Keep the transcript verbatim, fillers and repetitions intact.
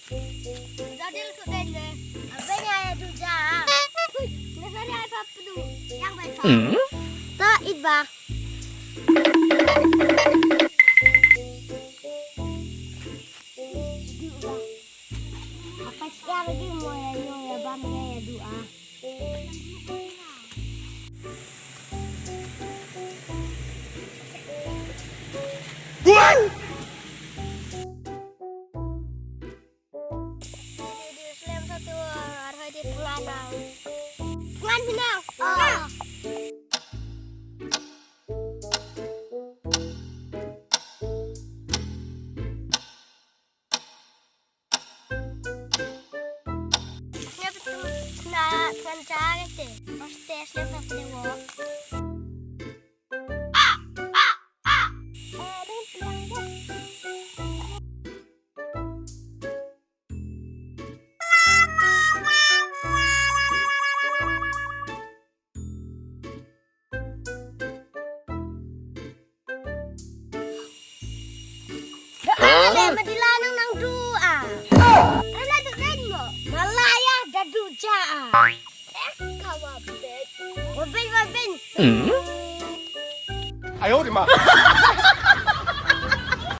Dadil tu dai ne. Abang ya duja. Hui, na sari ai pap tu. Yang bai pap. Ta it ba. Apa siapa lagi mau ya, ya, ya, bang, ya, ya, dua. Slem satu, arhoi di tengah nang. Tengah pinang. Oh. Nya betul na tengah cara te. Pasti slem satu dewo. Dale, madila nang nang dua. Rala tu dan mo. Malaya dadu ja. Eh, kawa bet. Wabin, wabin. 哎呦我的妈！